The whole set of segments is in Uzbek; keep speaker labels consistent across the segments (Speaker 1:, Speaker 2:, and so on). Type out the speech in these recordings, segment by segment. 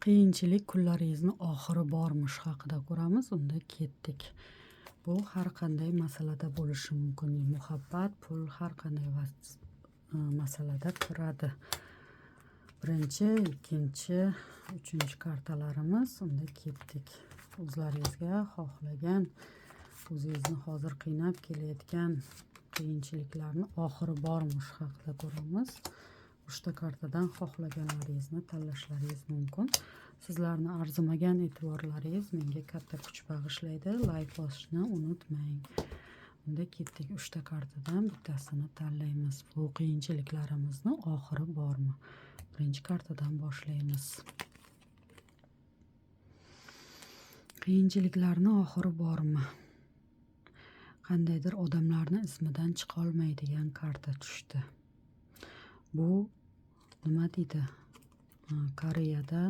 Speaker 1: Qiyinchilik kunlaringizni oxiri bormi, shu haqida ko'ramiz. Unda ketdik. Bu har qanday masalada bo'lishi mumkin. Muhabbat, pul, har qanday masalada kiradi. Birinchi, ikkinchi, uchinchi kartalarimiz. Unda ketdik. O'zlaringizga xohlagan, o'zingizni hozir qiynab kelayotgan qiyinchiliklarni oxiri bormi, shu haqida ko'ramiz. Uchta kartadan xohlaganlaringizni tanlashlaringiz mumkin. Sizlarni arzimagan e'tiborlaringiz menga katta kuch bag'ishlaydi. Layk bosishni unutmang. Unda ketdik. Uchta kartadan bittasini tanlaymiz. Bu qiyinchiliklarimizni oxiri bormi? Birinchi kartadan boshlaymiz. Qiyinchiliklarni oxiri bormi? Qandaydir odamlarni ismidan chiqolmaydigan karta tushdi. Bu nima deydi? Koreyada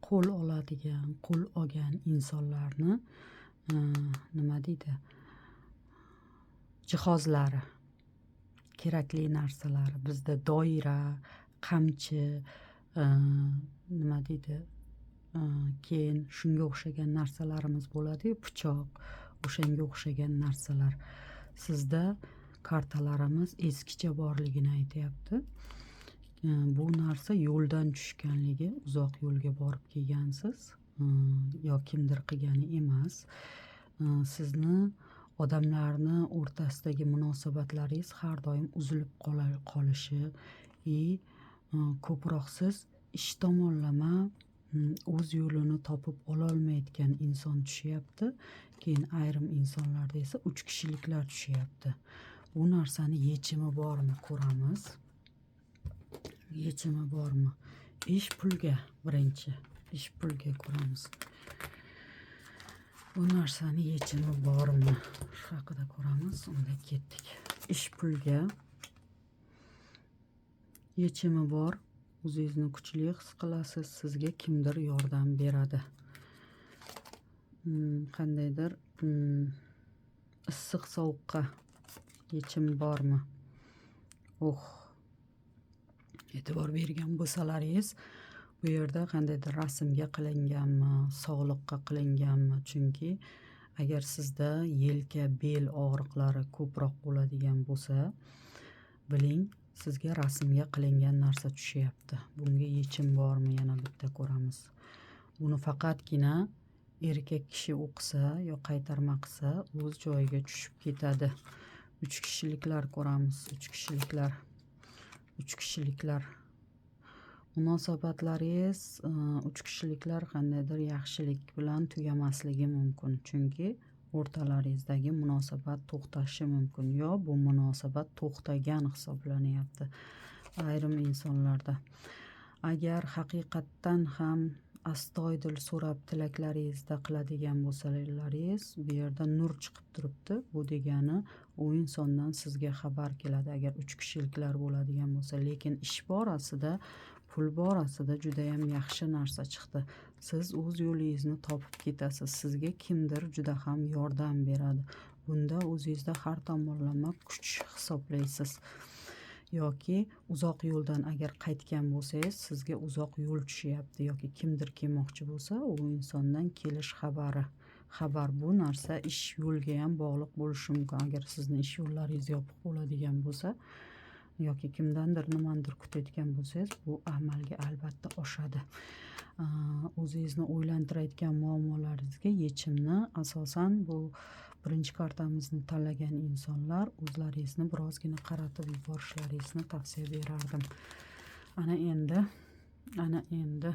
Speaker 1: qo'l oladigan, qo'l olgan insonlarni nima deydi? Jihozlari, kerakli narsalari. Bizda doira, qamchi, nima deydi? Keyin shunga o'xshagan narsalarimiz bo'ladi-yu, pichoq, o'shanga o'xshagan narsalar. Sizda kartalarimiz eskicha borligini aytyapti. Bu narsa yo'ldan tushganligi, uzoq yo'lga borib kelgansiz, yo kimdir qilgani emas. Sizni odamlarni o'rtasidagi munosabatlaringiz har doim uzilib qolishi и ko'proq siz ish tomonlama o'z yo'lini topib ololmayotgan inson tushyapti. Keyin ayrim insonlarda esa uch kishiliklar tushyapti. Bu narsani yechimi bormi, ko'ramiz. Yechimi bormi? Ish, pulga birinchi. Ish, pulga ko'ramiz. Bu narsani yechimi bormi? Shu haqida ko'ramiz. Unda ketdik. Ish, pulga yechimi bor. O'zingizni kuchli his qilasiz. Sizga kimdir yordam beradi. Qandaydir issiq sovuqqa yechim bormi? Oh. E'tibor bergan bo'lsalaringiz, bu yerda qandaydir rasmga qilinganmi, sog'liqqa qilinganmi? Chunki agar sizda yelka, bel og'riqlari ko'proq bo'ladigan bo'lsa, biling, sizga rasmga qilingan narsa tushyapti. Bunga yechim bormi? Yana bitta ko'ramiz. Buni faqatgina erkak kishi o'qisa yo qaytarma qilsa, o'z joyiga tushib ketadi. Uch kishiliklar ko'ramiz. Uch kishiliklar. Uch kishiliklar. Munosabatlaringiz uch kishiliklar qandaydir yaxshilik bilan tugamasligi mumkin. Chunki o'rtalaringizdagi munosabat to'xtashi mumkin yo bu munosabat to'xtagan hisoblanyapti ayrim insonlarda. Agar haqiqatdan ham astoydil so'rab tilaklaringizda qiladigan bo'lsalaringiz, bu yerda nur chiqib turibdi. Bu degani u insondan sizga xabar keladi, agar uch kishiliklar bo'ladigan bo'lsa. Lekin ish borasida, pul borasida judayam yaxshi narsa chiqdi. Siz o'z yo'lingizni topib ketasiz. Sizga kimdir juda ham yordam beradi. Bunda o'zingizda har tomonlama kuch hisoblaysiz. Yoki uzoq yo'ldan agar qaytgan bo'lsangiz, sizga uzoq yo'l tushyapti yoki kimdir kelmoqchi bo'lsa, u insondan kelish xabari. Xabar, bu narsa ish yo'lga ham bog'liq bo'lishi mumkin. Agar sizni ish yo'llaringiz yopiq bo'ladigan bo'lsa yoki kimdandir nimanidir kutayotgan bo'lsangiz, bu amalga albatta oshadi. O'zingizni o'ylantirayotgan muammolaringizga yechimni asosan bu birinchi kartamizni tanlagan insonlar o'zlaringizni birozgina qaratib yuborishlaringizni tavsiya berardim. Ana endi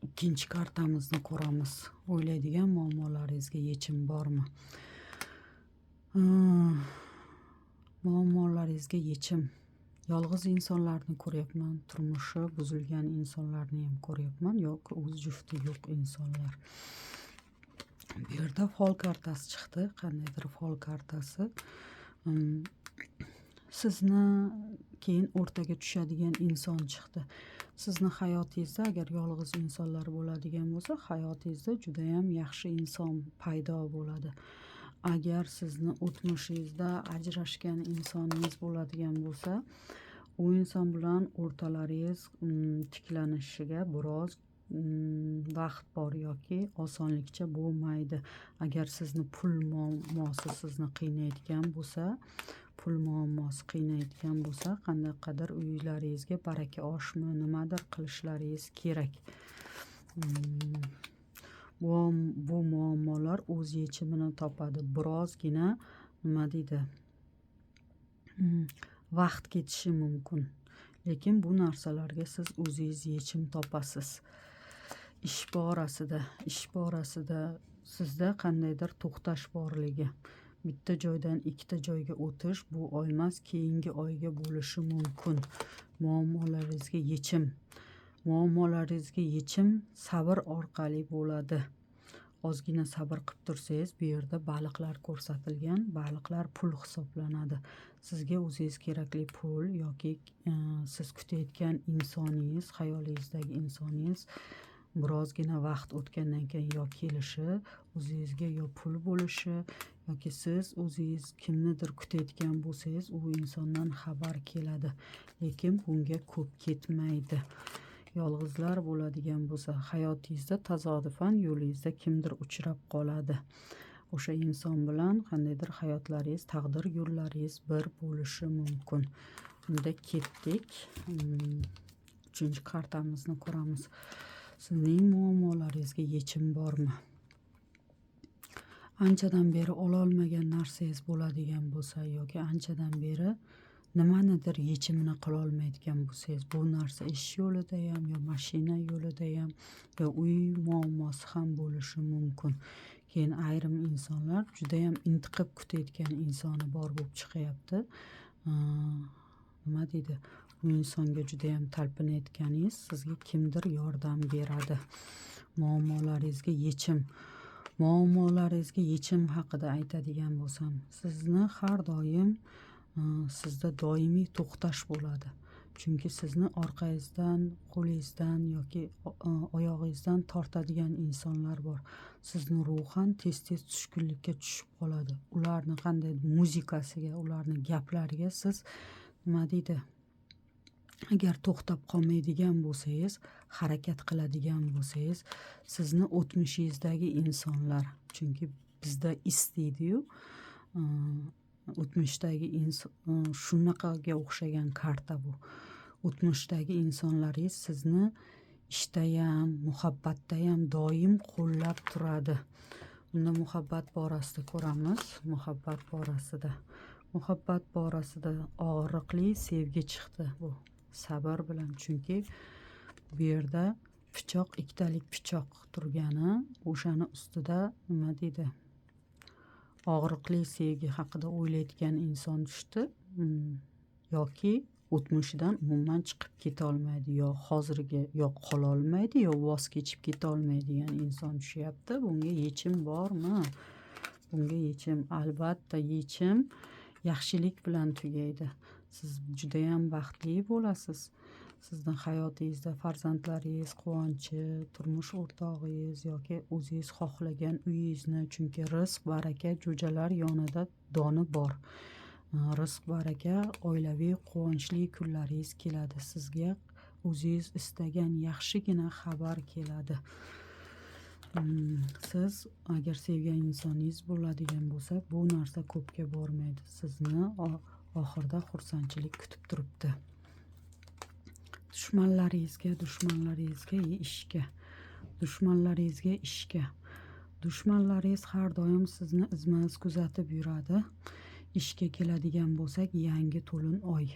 Speaker 1: ikkinchi kartamizni ko'ramiz. O'ylaydigan muammolaringizga yechim bormi? Muammolaringizga yechim. Yolg'iz insonlarni ko'ryapman, turmushi buzilgan insonlarni ham ko'ryapman yoki o'z jufti yo'q insonlar. Bu yerda fol kartasi chiqdi. Qandaydir fol kartasi. Sizni keyin o'rtaga tushadigan inson chiqdi. Sizni hayotingizda agar yolg'iz insonlar bo'ladigan bo'lsa, hayotingizda judayam yaxshi inson paydo bo'ladi. Agar sizni o'tmishingizda ajrashgan insoningiz bo'ladigan bo'lsa, U inson bilan o'rtalaringiz tiklanishiga biroz vaqt bor yoki osonlikcha bo'lmaydi. Agar sizni pul muammosi sizni qiynayotgan bo'lsa, pul muammosi qiynayotgan bo'lsa, qandaqadir uylaringizga baraka oshmi, nimadir qilishlaringiz kerak. Bu muammolar o'z yechimini topadi. Birozgina, nima deydi, vaqt ketishi mumkin, lekin bu narsalarga siz o'zingiz yechim topasiz. Ish borasida sizda qandaydir to'xtash borligi, bitta joydan ikkita joyga o'tish bu oy emas, keyingi oyga bo'lishi mumkin. Muammolaringizga yechim sabr orqali bo'ladi. Ozgina sabr qilib tursangiz. Bu yerda baliqlar ko'rsatilgan. Baliqlar pul hisoblanadi. Sizga o'zingiz kerakli pul yoki siz kutayotgan insoningiz, xayolingizdagi insoningiz birozgina vaqt o'tgandan keyin yo kelishi o'zingizga, yo pul bo'lishi yoki siz o'zingiz kimnidir kutayotgan bo'lsangiz, u insondan xabar keladi, lekin bunga ko'p ketmaydi. Yolg'izlar bo'ladigan bo'lsa, hayotingizda tasodifan yo'lingizda kimdir uchrab qoladi. O'sha inson bilan qandaydir hayotlaringiz, taqdir yo'llaringiz bir bo'lishi mumkin. Unda ketdik, uchinchi kartamizni ko'ramiz. Sizning muammolaringizga yechim bormi? Anchadan beri ololmagan narsangiz bo'ladigan bo'lsa yoki anchadan beri nimanidir yechimini qilolmayotgan bo'lsangiz, bu narsa ish yo'lidayam, yo mashina yo'lidayam, yo uy muammosi ham bo'lishi mumkin. Keyin ayrim insonlar judayam intiqib kutayotgan insoni bor bo'lib chiqyapti. Nima deydi, u insonga judayam talpinayotganingiz, sizga kimdir yordam beradi. Muammolaringizga yechim haqida aytadigan bo'lsam, sizni har doim sizda doimiy to'xtash bo'ladi, chunki sizni orqangizdan, qo'lingizdan yoki oyog'ingizdan tortadigan insonlar bor. Sizni ruhan tez tez tushkunlikka tushib qoladi. Ularni qanday muzikasiga, ularni gaplariga siz, nima deydi, agar to'xtab qolmaydigan bo'lsangiz, harakat qiladigan bo'lsangiz, sizni o'tmishingizdagi insonlar, chunki bizda is deydiyu, o'tmishdagi shunaqaga o'xshagan karta bu. O'tmishdagi insonlaringiz sizni ishdayam, muhabbatdayam doim qo'llab turadi. Unda muhabbat borasida ko'ramiz. Muhabbat borasida og'riqli sevgi chiqdi. Bu sabr bilan, chunki bu yerda pichoq, ikkitalik pichoq turgani, o'shani ustida, nima deydi, og'riqli sevgi haqida o'ylayotgan inson tushdi. Yoki o'tmishidan umuman chiqib ketolmaydi, yo hozirgi yo qololmaydi, yo voz kechib ketolmaydigan inson tushyapti. Bunga yechim bormi? Bunga yechim, albatta, yechim yaxshilik bilan tugaydi. Siz judayam baxtli bo'lasiz. Sizni hayotingizda farzandlaringiz quvonchi, turmush o'rtog'ingiz yoki o'zingiz xohlagan uyingizni, chunki rizq baraka jo'jalar yonida doni bor. Rizq baraka, oilaviy quvonchli kunlaringiz keladi. Sizga o'zingiz istagan yaxshigina xabar keladi. Siz agar sevgan insoningiz bo'ladigan bo'lsa, bu narsa ko'pga bormaydi. Sizni oxirida xursandchilik kutib turibdi. Dushmanlaringizga ishga, dushmanlaringiz har doim sizni izma iz kuzatib yuradi. Ishga keladigan bo'lsak, yangi to'lin oy,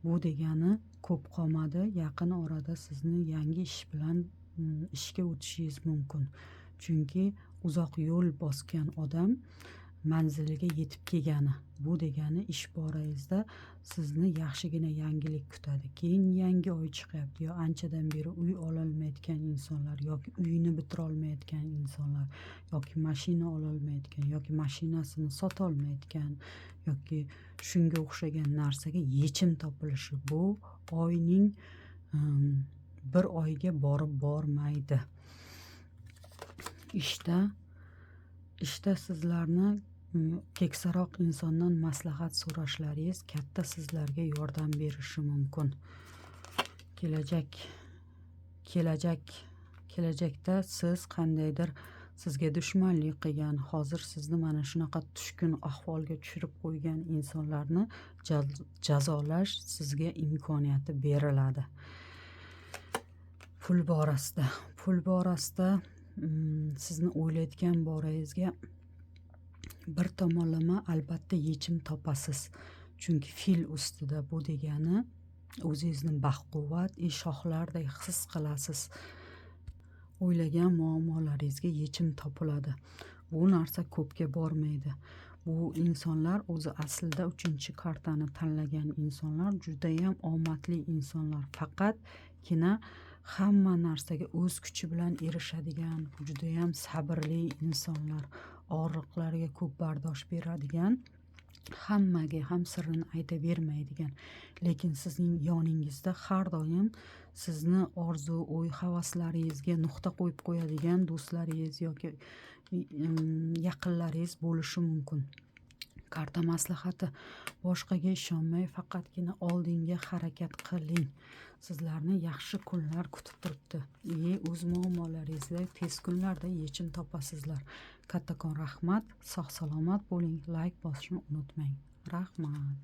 Speaker 1: bu degani ko'p qolmadi, yaqin orada sizni yangi ish bilan ishga o'tishingiz mumkin, chunki uzoq yo'l bosgan odam manziliga yetib kelgani. Bu degani ish borangizda sizni yaxshigina yangilik kutadi. Keyin yangi oy chiqyapti. Yo anchadan beri uy ololmayotgan insonlar, yoki uyini bitirolmayotgan insonlar, yoki mashina ololmayotgan, yoki mashinasini sotolmayotgan, yoki shunga o'xshagan narsaga yechim topilishi bu oyning bir oyga borib bormaydi. Ishda sizlarni Keksaroq insondan maslahat so'rashlaringiz katta sizlarga yordam berishi mumkin. Kelajakda siz qandaydir sizga dushmanlik qilgan, hozir sizni mana shunaqa tushkun ahvolga tushirib qo'ygan insonlarni jazolash sizga imkoniyati beriladi. Pul borasida sizni o'ylayotgan borangizga bir tomonlama albatta yechim topasiz. Chunki fil ustida, bu degani o'zingizni baquvvat и shohlardek his qilasiz. O'ylagan muammolaringizga yechim topiladi. Bu narsa ko'pga bormaydi. Bu insonlar o'zi aslida uchinchi kartani tanlagan insonlar judayam omadli insonlar. Faqatgina hamma narsaga o'z kuchi bilan erishadigan, judayam sabrli insonlar, og'riqlarga ko'p bardosh beradigan, hammaga ham sirrini aytavermaydigan, lekin sizning yoningizda har doim sizni orzu, o'y, havaslaringizga nuqta qo'yib qo'yadigan do'stlaringiz yoki yaqinlaringiz bo'lishi mumkin. Karta maslahati: boshqaga ishonmay, faqatgina oldinga harakat qiling. Sizlarni yaxshi kunlar kutib turibdi и o'z muammolaringizga tez kunlarda yechim topasizlar. Kattakon rahmat, sog' salomat bo'ling, layk bosishni unutmang. Rahmat.